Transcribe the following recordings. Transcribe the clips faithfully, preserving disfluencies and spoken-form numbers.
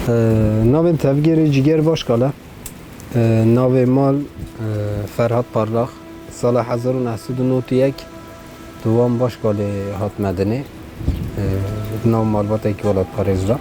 Navên tevgêrê Cîger Başkal e. Navê mal, e, Ferhat Parlax. Sala hezar û neh sed û nod û yek di wan Başkalê hat medinê. E, di nav malbatekî welatparêz de.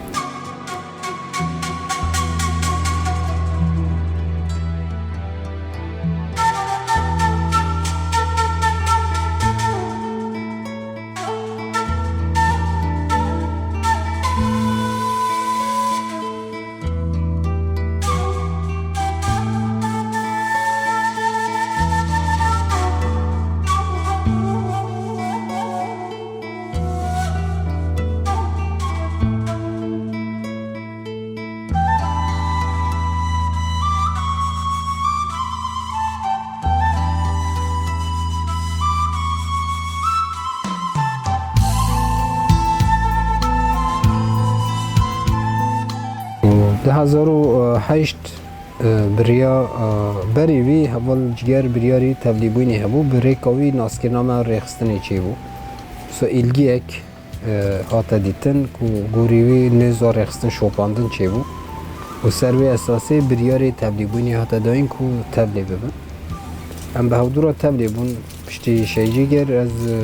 Du hezar û heşt, e, biriya, e, berî vî heval Cîger biryarî tevlîbûnê hebû, bi rêka wî naskirina me rêxistinê çêbû. So îlgiyek e, hate dîtin ku gorî wî nêza rêxistin şopandin çêbû û ser wê esasê biryarê tevlîbûnê hate dayîn ku tevlî bibin. Em bi hevdû re tevlî bûn. Piştî Şehîd Cîger ez, e,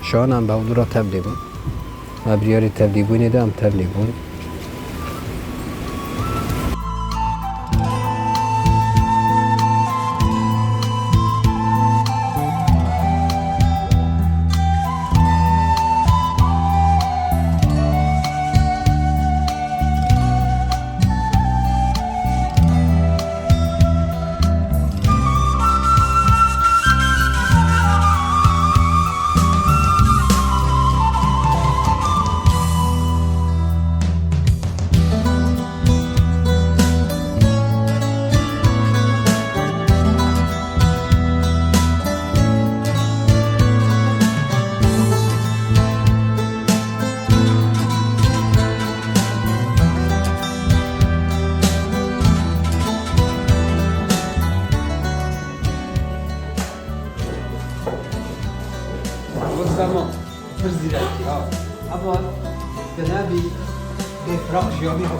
şan em bi hevdû re tevlî bûn. Me biryarê tevlîbûnê de em tevlî bûn. Wek sema, pir zîrekî ha. Ema tu nebî bê firaq jiyamî ha.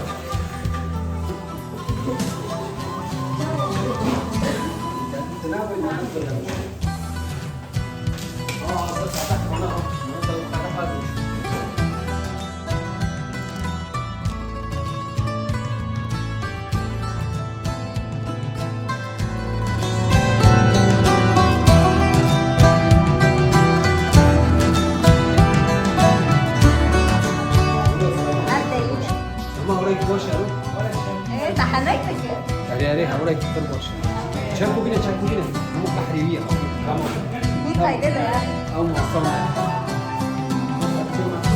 Dema rêk baş e. Ee, te henek dike. Erê, erê, hevrek pir baş e. Çek bû bîne, çek bû bîne. Hemû qehrî wî ye. Tamam. Wî fayde de ye. Ew mastan e.